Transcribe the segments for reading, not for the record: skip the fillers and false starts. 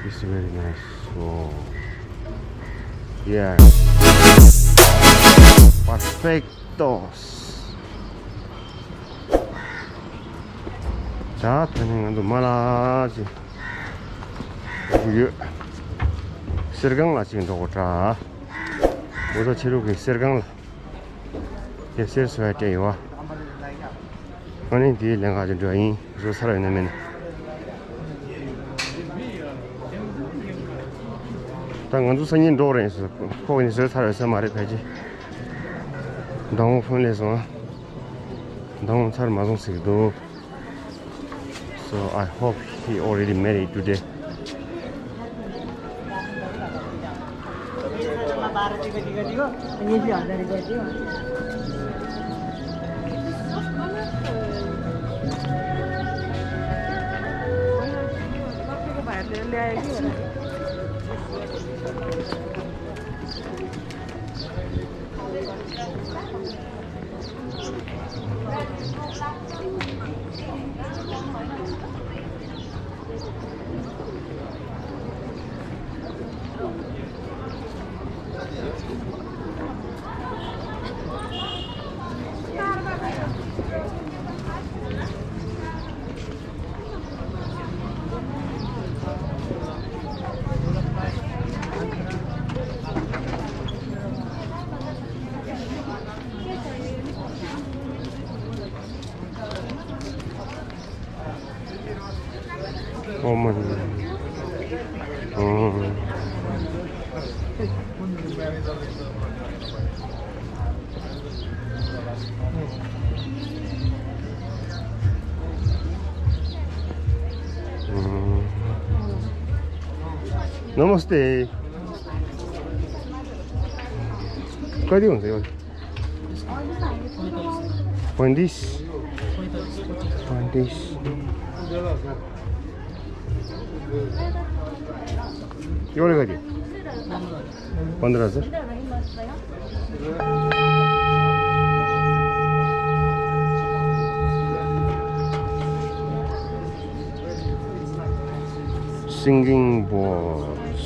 It's very nice. Oh, yeah. Perfectos. 자, 타닝도 말하지. 이게 서강 지금 도고자. 모두 치료기 서강. 예세서 때와. 아니 뒤에 내가 좀 저희 저 살아있는 당연히 생긴 도로에서 거기서 살아서 말해야지. 너무 편해서 너무 잘 맞았어요. So I hope he already married today. Namaste. कति हुन्छ यो पैँतिस एउटा कति 15,000 Singing balls.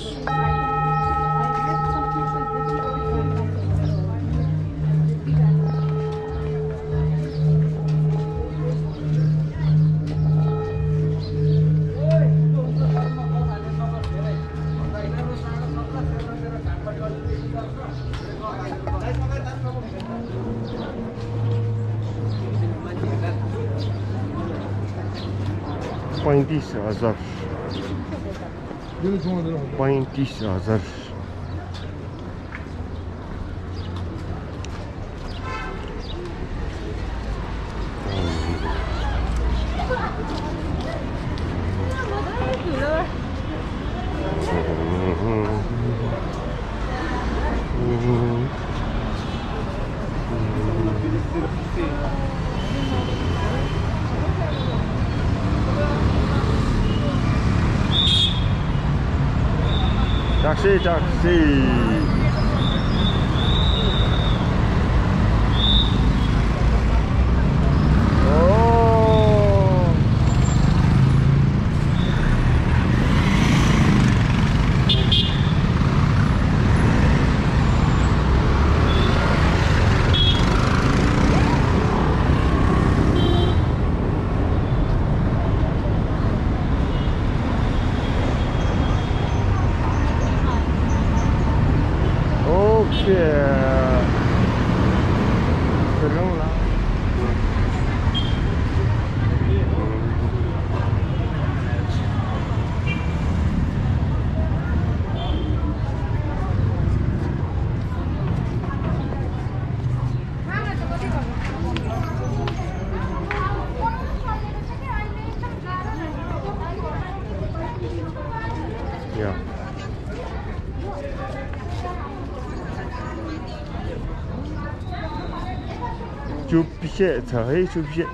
$35,000. $35,000. Taxi. 줍시에 저희 줍시에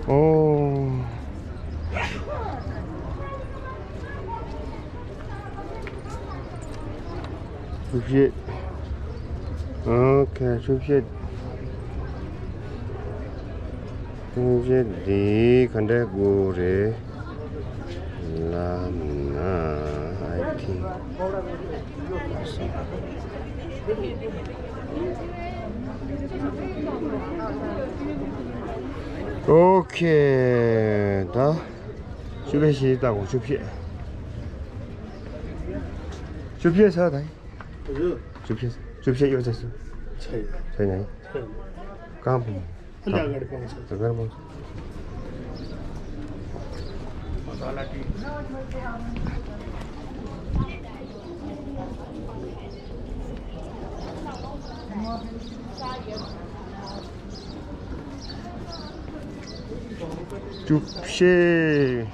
오 줍시에 오케이 줍시에 이제 네 근데 고래 라나 I think 오케이 다 준비시다고 준비해서 다 준비해 이거 됐어 छैन कहाँ पुग्नु अलि अगाडि पाउँछ अगाडि पाउँछ 줍시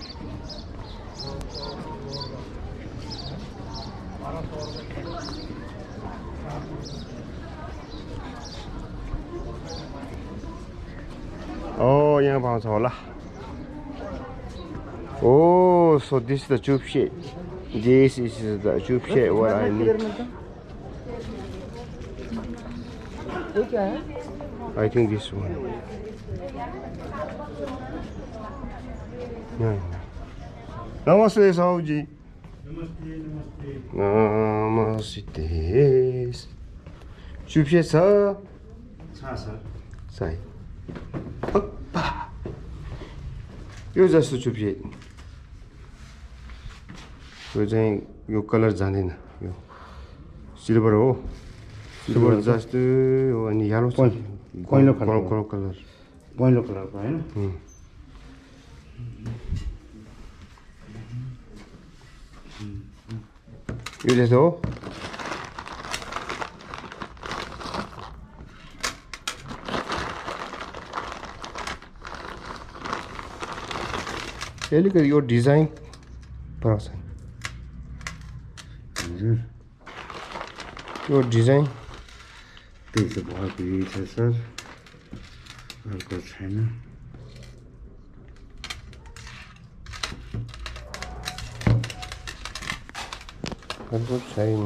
Oh, यहाँ पाउँछ होला. Oh, so this is the tube shade. This is the tube shade what I need. I think this one. Yeah. Namaste, Sahuji. Namaste. Tube shade, sir. Sai. Oppa. यो जस्तो चुप्पी यो चाहिँ यो कलर जाँदैन यो सिल्भर हो सिल्भर जस्तो हो अनि येलो पहेँलो कलर पहेँलो कलर हैन यो जस्तो हो अलिकति यो डिजाइन पर्छ यो डिजाइन त्यसो भएको छ सर अर्को छैन अर्को छैन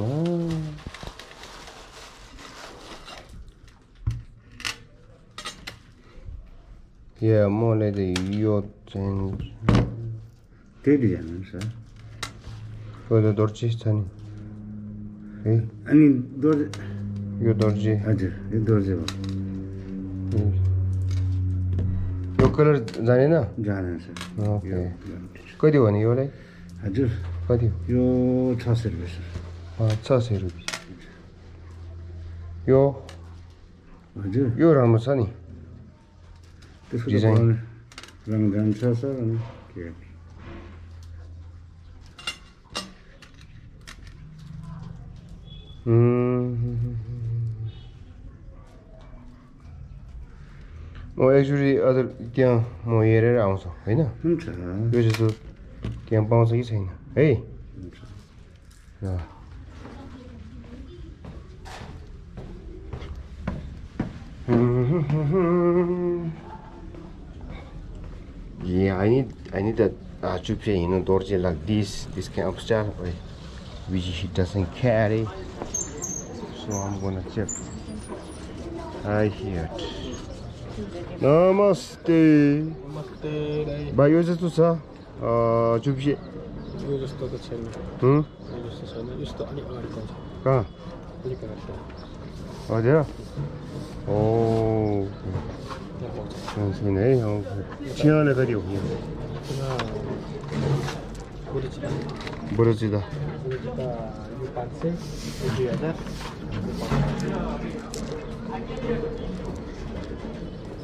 या मलाई त यो चाहिँ त्यही डिजाइन हो सर यो दर्जी छ नि है अनि दर्जी यो दर्जी हजुर यो दर्जी हो यो कलर जानेन जानेन सर ओके कति हो नि योलाई हजुर कति हो यो 600 रुपैयाँ सर 600 रुपैयाँ यो हजुर यो राम्रो छ नि त्यसको डिजाइन रङ जान्छ सर अनि के म एक्चुअली अदर त्यहाँ म हेरेर आउँछु हैन हुन्छ यो जस्तो त्यहाँ पाउँछ कि छैन है Yeah, I need that chupche, you know, dorje like this kind of stuff, right? Which he doesn't carry. So I'm gonna check. I hear it. Namaste. Namaste. Ba yo jasto cha chupche. यो जस्तो त छैन यो जस्तो छैन यस्तो अलि अगाडि पाउँछ कहाँ अलिक अगाडि हजुर ओ त्यहाँ पाउँछ छैन है चियाले कति हो बुरुचिदा यो 500 यो 2000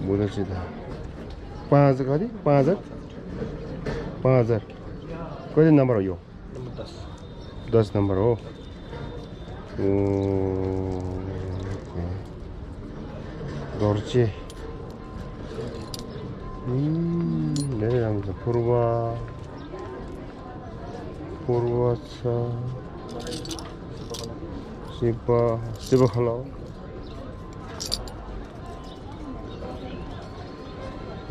बुरुचिदा 5 कति 5000 कति नम्बर हो यो नम्बर 10 नम्बर हो dorje धेरै राम्रो छ पूर्व छ शिव खला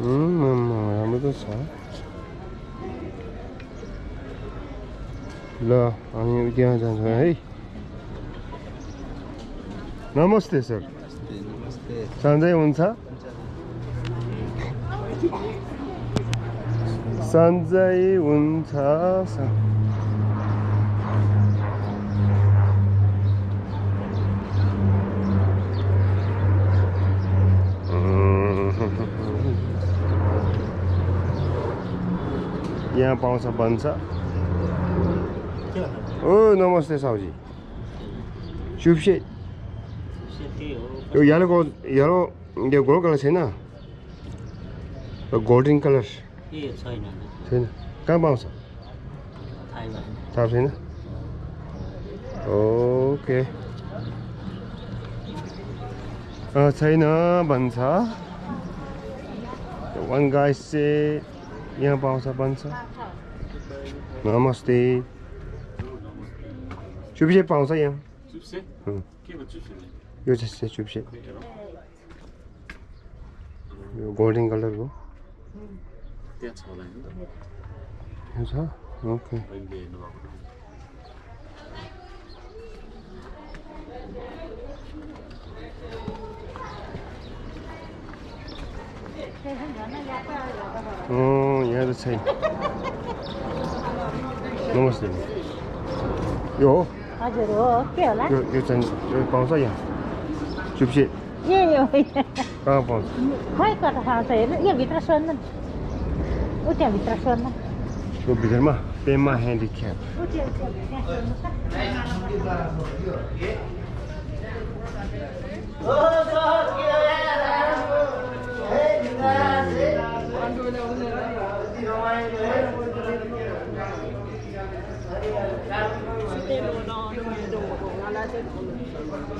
राम्रो त छ ल हामी त्यहाँ जान्छौँ है नमस्ते सर सन्चै हुन्छ सन्चै हुन्छ यहाँ पाउँछ बन्छ ओ नमस्ते साउजी सुपसे यो येलो यो गोल्ड कलर छैन गोल्डन कलर छैन कहाँ पाउँछ थाहा छैन ओके छैन भन्छ वान गाइस चाहिँ यहाँ पाउँछ भन्छ नमस्ते चुप्से पाउँछ यहाँ यो चाहिँ चुप्से यो गोल्डन कलरको यो छ ओके यहाँ त छैन नमस्ते यो हो हजुर हो के होला यो चाहिँ यो पाउँछ यहाँ चुप्से यो कहाँ पाउँछ खै कता पाउँछ हेर्नु यो भित्र सोध्नु उ त्यहाँ भित्र सोध्नु यो भित्रमा पेमा ह्यान्डिक्याप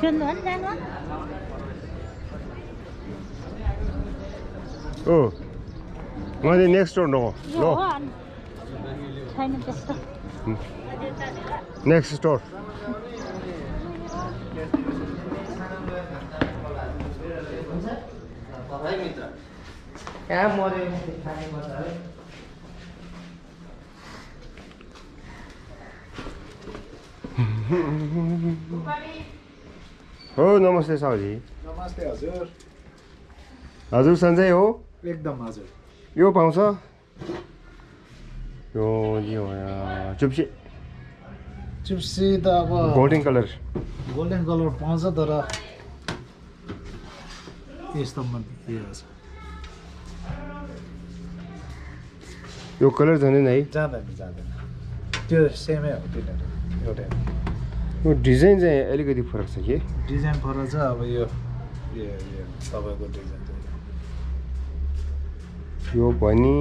सुन्नु हो नि जानु ओ मैले नेक्स्ट डोर नो यो हो छैन त्यस्तो नेक्स्ट स्टोर हो नमस्ते साउजी नमस्ते हजुर हजुर सन्चै हो एकदम हजुर यो पाउँछ यो चुप्से चिप्सी त अब गोल्डन कलर पाउँछ तर यस्तोमा दिइरहेछ यो कलर जाँदैन है जाँदैन त्यो सेमै हो तिनीहरू एउटै यो डिजाइन चाहिँ अलिकति फरक छ कि डिजाइन फरक छ अब यो तपाईँको डिजाइन चाहिँ यो पनि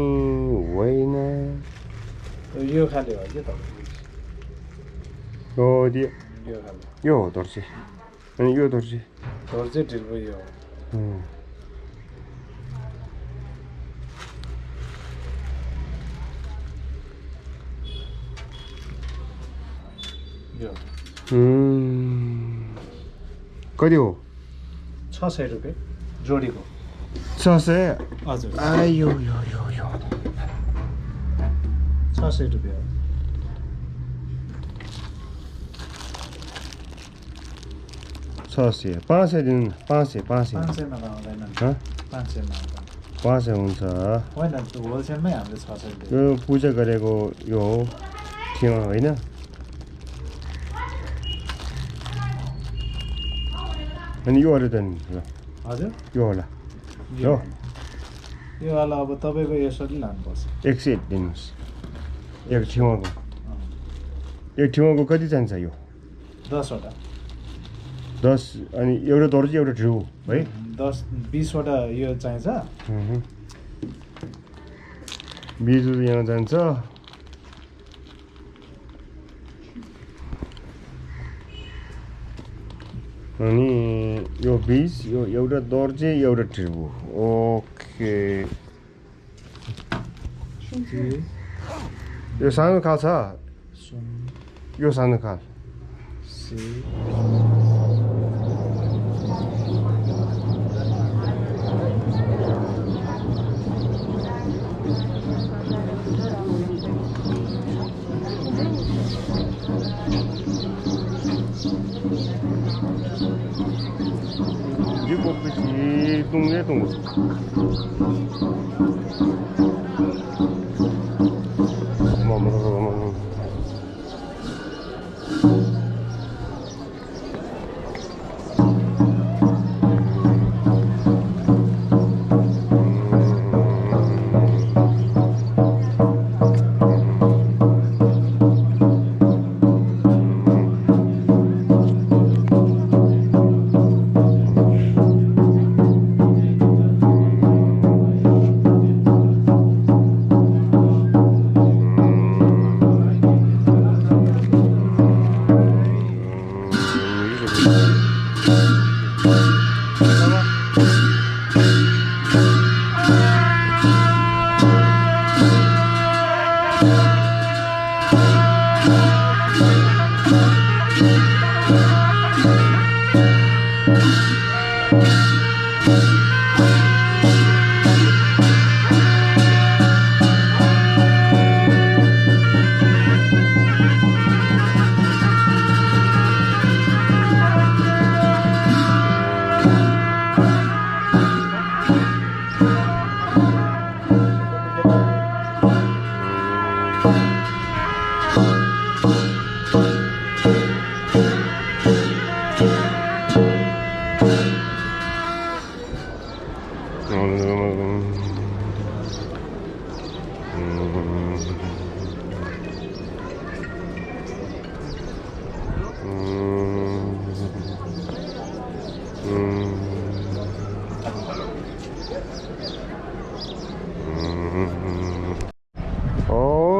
होइन यो खाले हो कि तपाईँको यो यो खाले यो हो दर्जी अनि यो दर्जी चाहिँ ढिलो यो हो यो कति हो 600 रुपियाँ जोडीको 600 हजुर आयो 600 रुपियाँ हो 600 500 दिनु 500 500मा आउँदैन 500मा आउँदैन 500 हुन्छ होइन होलसेलमै हामीले 600 दियो यो पूजा गरेको यो हो थियो होइन अनि यो अरू त नि हजुर यो होला यो यो वाला अब तपाईँको यसरी लानुपर्छ 108 दिनुहोस् एक ठेवाको कति चाहिन्छ यो 10 वटा 10 अनि एउटा दर्जी एउटा ठेउ है 10-20 वटा यो चाहिन्छ 20 यहाँ जान्छ अनि यो 20 यो एउटा दर्जी एउटा ठेउ ओके यो सानो खाल छ यो सानो खाल यो बोकेपछि तुङ्गे तुङ्गो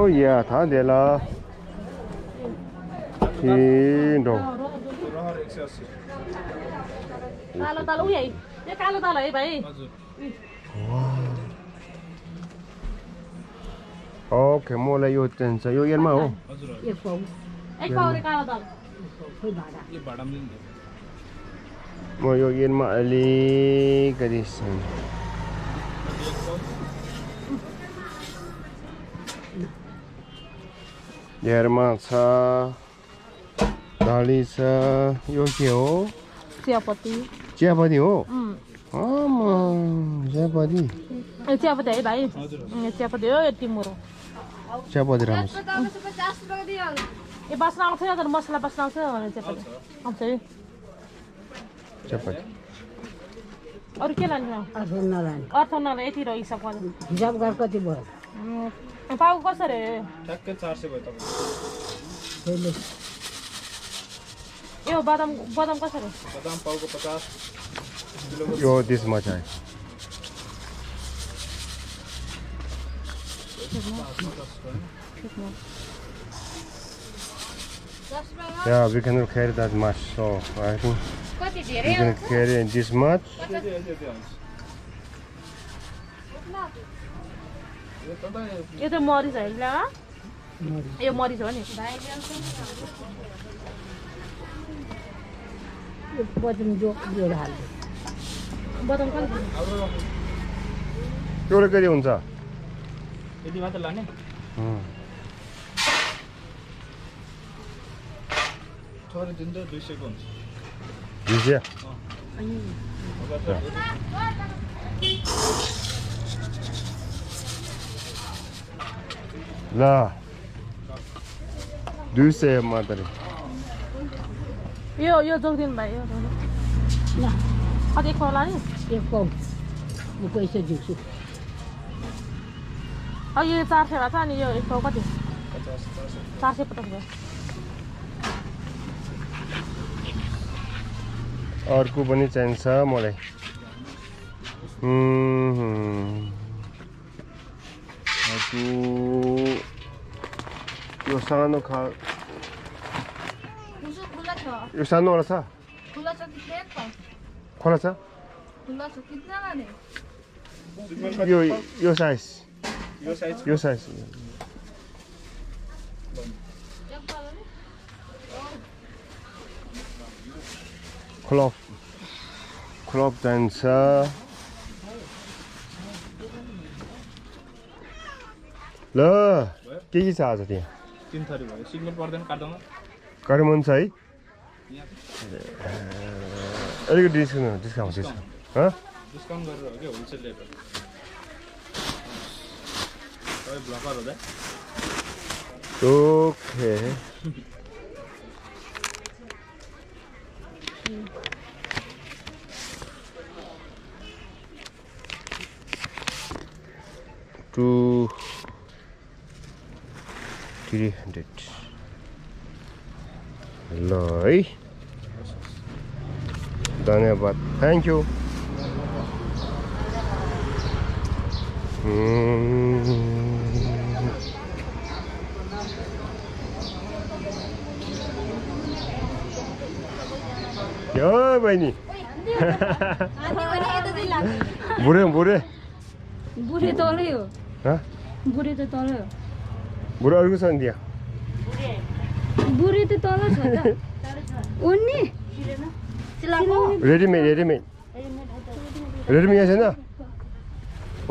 या था देला हिँडो कालो दाल उही है यो कालो दाल है भाइ ओके मलाई यो चाहिन्छ यो येनमा हो एक पाउरे कालो दाल म यो येनमा अलिकति येरमा छ दाली छ यो के हो चियापत्ती चियापत्ती हो चियापत्ती चियापत्ती है भाइ चियापत्ती हो यति मुरो चियापत्ती राम्रो ए बास्न आउँछ तर मसला बास्न आउँछ भने चियापत्ती आउँछ है चियापत्ती अरू के लाने अर्थ नलाने यति रह्यो हिसाब गर्नु हिसाब गर कति भयो पाउ कसरी ठ्याक्कै 400 भयो त्यसले यो बदाम कसरी बदाम पाउको 50 यो त्यसमा चाहिँ Yeah, we can carry that much, so I think we can carry this much. यो त मरिच है ल यो मरिच हो नि बदम जोड हाल्दै बदाम कति एउटा कति हुन्छ यति मात्र लाने थोरै दिन्छ 200 को हुन्छ 200 ल 200 मात्रै यो जोगिदिनु भाइ यो ल कति एक पाउ लाने एक पाउ म पैसा दिन्छु यो 400 भएको छ अनि यो एक पाउ कति 450 भयो अर्को पनि चाहिन्छ मलाई अर्को यो सानो खा यो सानोवाला छ खोला छ यो साइज क्लब जान्छ ल के छ आज त्यहाँ 3 थरी भयो सिग्नल पर्दैन काट्दैन कर्मन छ है अलिकति डिस्काउन्ट छ ह डिस्काउन्ट गरेर हो के होलसेल रेट हो ब्लकर हो दा ओके टु 300 ल है धन्यवाद थ्याङ्क यू यो बहिनी बुढे बुढे बुढे तलै हो ह बुढे त तलै हो बुढो अरूको छ नि त्यहाँ बुढे त तल छ त उनी रेडिमेड रेडिमेड रेडिमेड छैन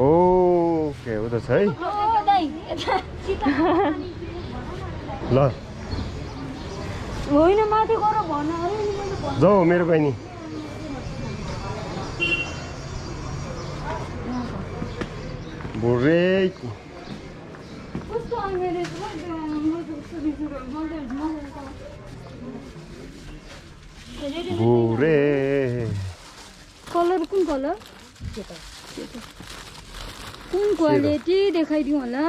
ओके हो त छ है ल होइन माथि गर भन जाऊ मेरो बहिनी बुढे बुढे कलर कुन कलर कुन क्वालिटी देखाइदिउँ होला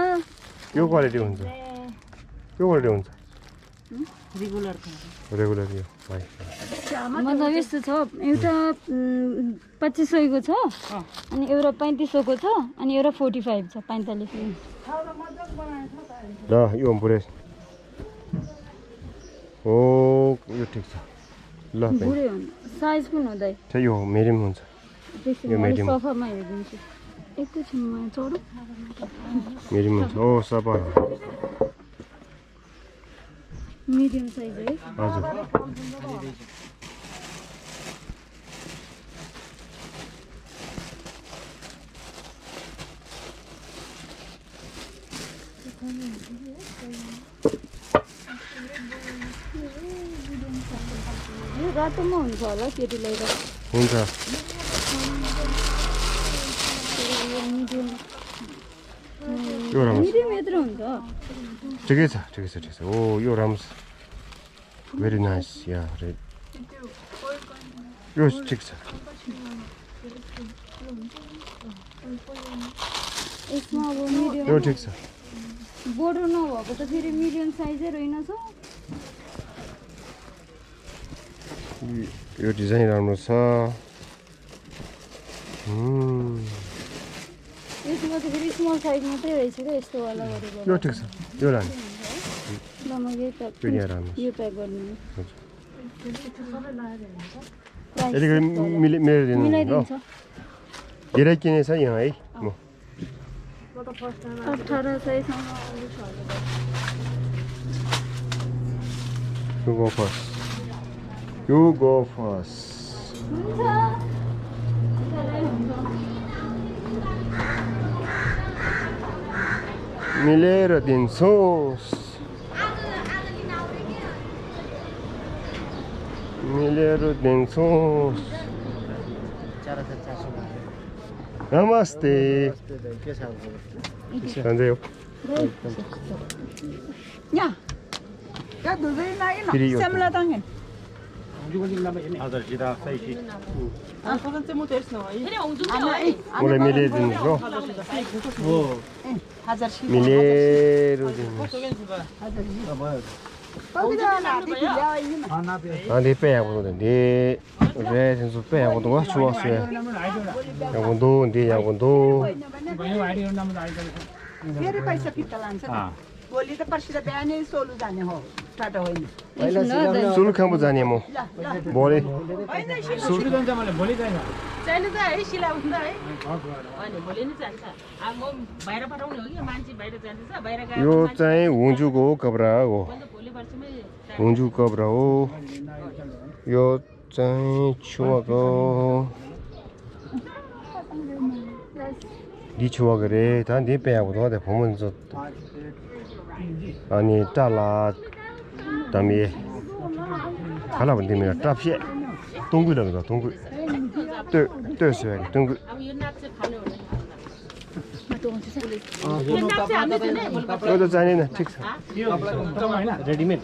यो क्वालिटी हुन्छ यो क्वालिटी हुन्छ रेगुलर रेगुलर यो भाइ मतलब यस्तो छ एउटा 2500 को छ अनि एउटा 3500 को छ अनि एउटा 45 छ 45 ल यो बुढे ओ यो ठिक छ ल बुढे हो साइज कुन हो दाइ छ यो मिडियम हुन्छ यो medium. सफामा हेरिदिन्छु एकैछिनमा चढो मिडियम हुन्छ ओ सफा मिडियम साइज है हजुर यो रातोमा हुन्छ होला केटीलाई त हुन्छ यो राम्रो मिडियम यत्रो हुन्छ ठिकै छ ठिकै छ ठिकै छ ओ यो राम्रो छ भेरी नाइस या रेड यो ठिक छ यसमा अब मिडियम यो ठिक छ बोर्डर नभएको त फेरि मिडियम साइजै रहेनछ यो डिजाइन राम्रो छ यसमा त फेरि स्मल साइज मात्रै रहेछ क्या यस्तो वाला गरेको यो ठिक छ यो लानु ल म यही प्याक यो यहाँ राम्रो यो प्याक गरिदिनु यतिकै मिलाइदिनु ल मिलाइदिन्छ धेरै किनेछ यहाँ है म 1800 सम्म आउँछ You go first. You go first. मिलेर दिन्छौँ मिलेर दिन्छौँ नमस्ते सन्जय हो यहाँ फेरि यो मलाई मिलाइदिनुहोस् ल मिलेर दिनुहोस् 네 빼야거든 네 그래 좀 빼야거든 와 좋았어요 야구도 네 야구도 फेरि पैसा फिर्ता लान्छ भोलि त पर्सि त बिहानै सोलु जाने हो टाटा होइन सुरु खानु जाने म भोलि सुरु जान्छ मलाई भोलि जान्छ चाहिनु त है सिलाउनु त है होइन भोलि नै जान्छ अब म बाहिर पठाउने हो कि मान्छे बाहिर जान्छ बाहिर गएर यो चाहिँ हुन्जुको कपडा हो भोलि पर्सिमै हुन्जु कपडा हो यो चाहिँ छुवाको दिछुवाको रे ता दे पेयाको द फोमन ज अनि टाला तमे खाला भन्दै मेरो ट्राफिक टुङ्गु दङ टुङ्गु त्यो छ टुङ्गु अब यो नाच चाहिँ खानु हुँदैन त्यो त चाहिएन ठिक छ रेडिमेड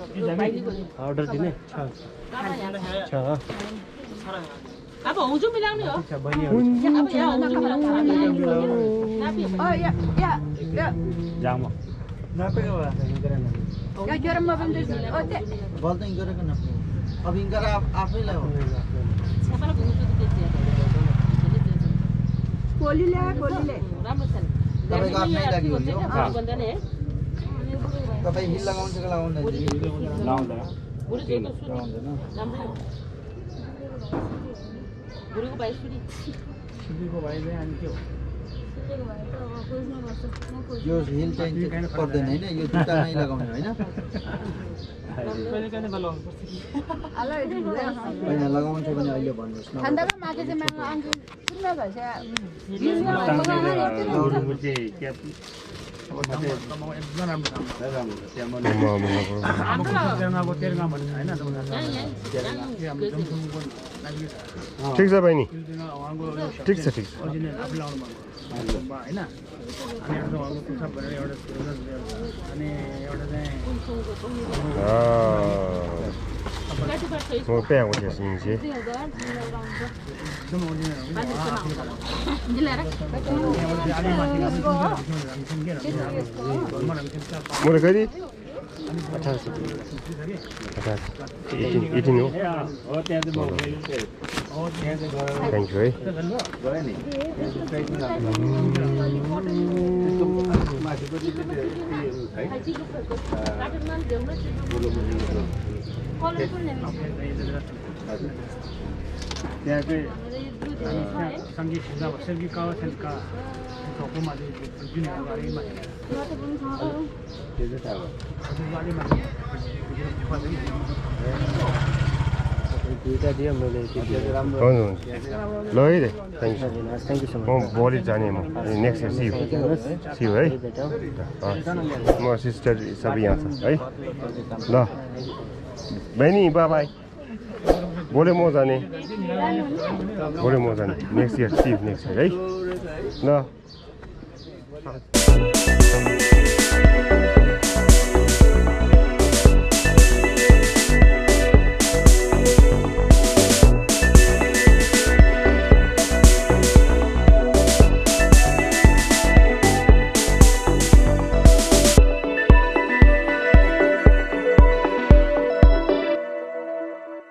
अर्डर दिने छ अब हुजु मिलाउने हो अब यहाँ हुजु मिलाउने जाम या गरममा पनि बोल्दै गरेको न अब इन्कर आफैलाई हो छेपाला घुम्नु त कोलीले राम्रो छ नि तपाईको आफ्नै लागि हो यो भन्दैन है तपाई हिल लगाउँछ कि लगाउँदैन लाउँदैन बुढी चाहिँ सुनि राम्रो बुढीको भाइ सुनि सुनीको भाइ चाहिँ अनि के हो यो हिल चाहिँ पर्दैन हैन यो जुत्तामै लगाउने हैन कहिले कहिले लगाउनु पर्छ कि हैन लगाउँछ भने अहिले भन्नुस् न ठण्डामा मागे चाहिँ माग आंटी सुन्न भएछ ठिक छ बहिनी ठिक छ म पेयाको थिएँ चाहिँ मैले कति 18 हो थ्याङ्क यू है त्यहाँ चाहिँ सङ्गीत सेल्फी का थोकोमा जुन बारेमा दुईटा दियो मैले ल है थ्याङ्क यू म भोलि जाने म नेक्स्ट इयर सिउ है म सिस्टर सबै यहाँ छ है ल बहिनी बाई भोलि म जाने नेक्स्ट इयर सिउ नेक्स्ट इयर है ल